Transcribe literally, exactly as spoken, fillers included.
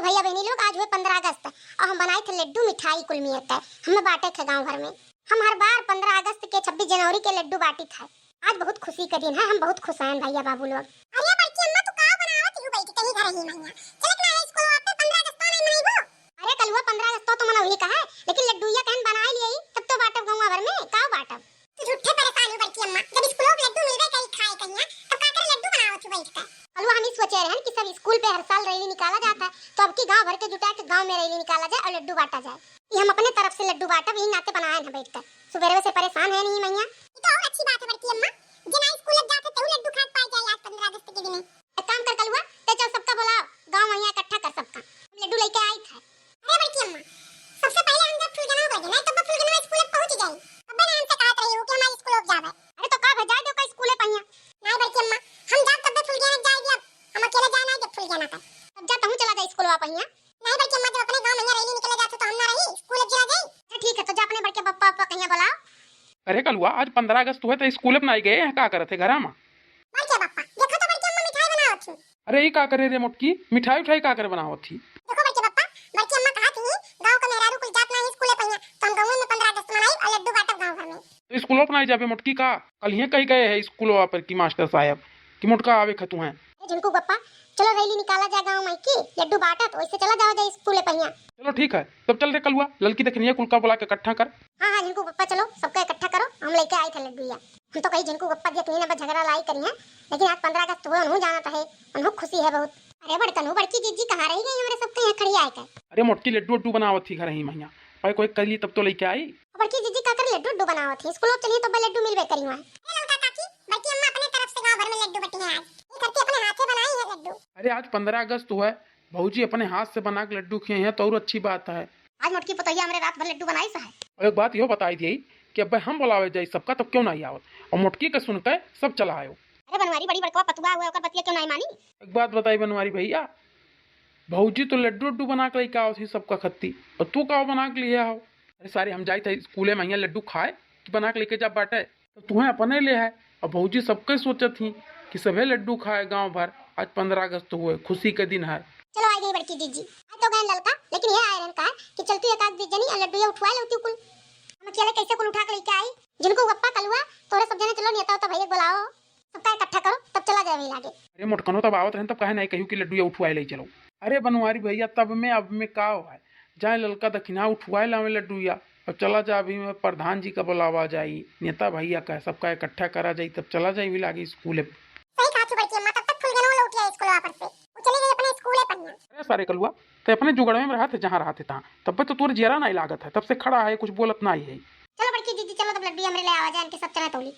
भइया बहिनी लोग, आज हुए पन्द्रह अगस्त, अउर हम बनाइत है लड्डू मिठाई कुल मियत है, हमें बाँटे थे गाँव भर में। हम हर बार पन्द्रह अगस्त के, छब्बीस जनवरी के लड्डू बाँटित है। आज बहुत खुसी का दिन है, हम बहुत खुस हैं भइया बाबू लोग। अरे बड़की अम्मा, तू का बनावत हू बैठ के ही घर ही महिया? चलत ना है स्कूल वापे, पन्द्रह अगस्त तो नहीं मनाइबो? अरे कलुआ, पन्द्रह अगस्त तो मनउही का है, लेकिन लड्डूया कहन बनाए लिए तब तो बाँटब गौवा भर में, का बाँटब? तू झूठे परेशान हो बड़की अम्मा, जब स्कूलों में लड्डू मिलबे करी खाए कहिया, तब का करे लड्डू बनावत हो बैठ के? कलुआ, हम ई सोचे रहन कि सब स्कूल पे हर साल रैली निकाला जात है, तो अब की गाँव भर के जुटा के गाँव में रैली निकाला जाए अउर लड्डू बाँटा जाए। ई हम अपने तरफ से लड्डू बाँटब, यही नाते बनाए हैं बैठ के। सुबेरे से परेशान है नहीं मैया। ई तो अउर अच्छी बात है बड़की अम्मा, जे ना स्कूल जात है, तेहू लड्डू खात पाए जाए आज पन्द्रह अगस्त के दिने। एक काम कर कलुआ, ते चल सबका बोलाओ, गाँव महिया इकट्ठा कर सबका, हम लड्डू लेके आइत है। अरे बड़की अम्मा, सबसे पहले हम जब फुलगनवा बजे ना, तब फुलगनवा स्कूल पहुँच जाई। अबे ना हमसे कहत रही हो कि हमारे स्कूल अब जावे। अरे तो का भे, जाए दो का स्कूले पहिया? नहीं बड़की अम्मा, हम जाब तब फुलगना जाए दिया, हम अकेले जाए ना जब फुलगना पर। तब जा तहूँ चला जा स्कूलवा पहिया। नहीं बड़की अम्मा, जब अपने गाँव महिया रैली निकले जात हो तो हम ना रही, स्कूल अब चला जाई। अच्छा ठीक है, तो जा अपने बड़के पप्पा, पप्पा कहिया बोलाओ। अरे कलुआ, आज पन्द्रह अगस्त हुए तो स्कूल पे नहीं गए हैं, का करत है घरा में? बड़के पप्पा, देखो तो बड़की अम्मा मिठाई बनावत थी। अरे ई का करे रे मोटकी, मिठाई उठाई का करे बनावत थी? देखो बड़के पप्पा, बड़की अम्मा कहा थी, गाँव का मेहरारू कुल जात नहीं स्कूले पहिया, तो हम गाँव में पन्द्रह अगस्त मनाई अउर लड्डू बाँटब गाँव भर में। तो स्कूलों पर नहीं जाबे मोटकी का? कल ही कही गए है स्कूलों पर की मास्टर साहब कि मोटका आवे खतु हैं। ए झिनकू पप्पा, चलो रैली निकाला जाए गाँव में की, लड्डू बाँटत, वैसे चला जाओ जाए स्कूले पहिया। चलो ठीक है, तब चल रे कलुआ, ललकी दखिनिया कुल का बोला के इकट्ठा कर। हाँ, हाँ, झिनकू पप्पा, चलो, सबका इकट्ठा करो, हम लेके आइत है लड्डूया। हम तो कही झिनकू पप्पा दिया, तुहीं ना बस झगड़ा लड़ाई करी है, लेकिन आज पन्द्रह अगस्त हुए, उन्हों जानत है, उन्हों खुसी है बहुत। अरे बड़कनू, बड़की जीजी कहाँ रही गई हमरे सबके यहाँ खड़ी आए के? अरे मोटकी लड्डू उड्डू बनावत थी घर ही महिया, भाई कोई करी तब तो लेके आई। बड़की जीजी का कर लड्डू उड्डू बनावत थी, स्कूल चलिए तो लड्डू मिलबे करी वहाँ। ए ललका काकी, बड़की अम्मा अपने तरफ से गाँव भर में लड्डू बटी है आज, ये करके अपने हाथे बनाई है लड्डू। अरे आज पन्द्रह अगस्त हुआ है, भौजी अपने हाथ से बना के लड्डू खिए हैं तो और अच्छी बात है। आज मोटकी पतोहिया हमरे रात भर लड्डू बनाई सा है। और एक बात यो बताई दिए कि अब हम बुलावे जाई सबका, तब क्यों नहीं आवत? और मोटकी के सुन के सब चला आयो। अरे बनवारी, बड़ी बड़कवा पतुआ हुआ, ओकर बतिया क्यों नहीं मानी? एक बात बताई बनवारी भैया, भौजी तो लड्डू उड्डू बना के लेके आवत ही सबका खत्ती, और तू का बना के लिए आओ? अरे सारे हम जाई थे स्कूले में यहाँ लड्डू खाए कि बना के लेके जा बाटे, तो तुम्हें अपने ले है। और भौजी सबके सोचत ही कि सभे लड्डू खाए गाँव भर, आज पन्द्रह अगस्त हुए, खुसी के दिन है। चलो आ गई बड़की जीजी। आ तो गए ललका, लेकिन ये आए रहन कहा कि चल तू एक आध जनी और लड्डू ये उठवा लो तू कुल। हम अकेले कैसे कुल उठा के लेके आई? झिनकू पप्पा कलुआ, तोरे सब जने चलो नेता होता भैया बोलाओ, सबका इकट्ठा करो तब चला जाए वही लागे। अरे मोटकनो तब आवत रहन तब काहे नहीं कहियो कि लड्डू ये उठवाए ले चलो। अरे बनवारी भैया तब में अब में का है, जाए ललका दखिना उठवाए लावे लड्डू या, अब चला जा अभी में प्रधान जी का बुलावा जाई, नेता भैया का सबका इकट्ठा करा जाई तब चला जाए वही लागे स्कूले। सही कहा तू बड़की अम्मा, तब तक फुलगनो लौट आए स्कूल वापस से, वो चली गई अपने स्कूले पढ़ने। अरे सारे कलुआ, ते अपने जुगड़वे में रहत है जहाँ रहत है तहाँ, तब पे तो तोर जियरा नहीं लागत है, तब से खड़ा है कुछ बोलत नहीं है। चलो बड़की जीजी चलो तब लड्डू हमरे ले आवा जाए इनके सब चना तौली।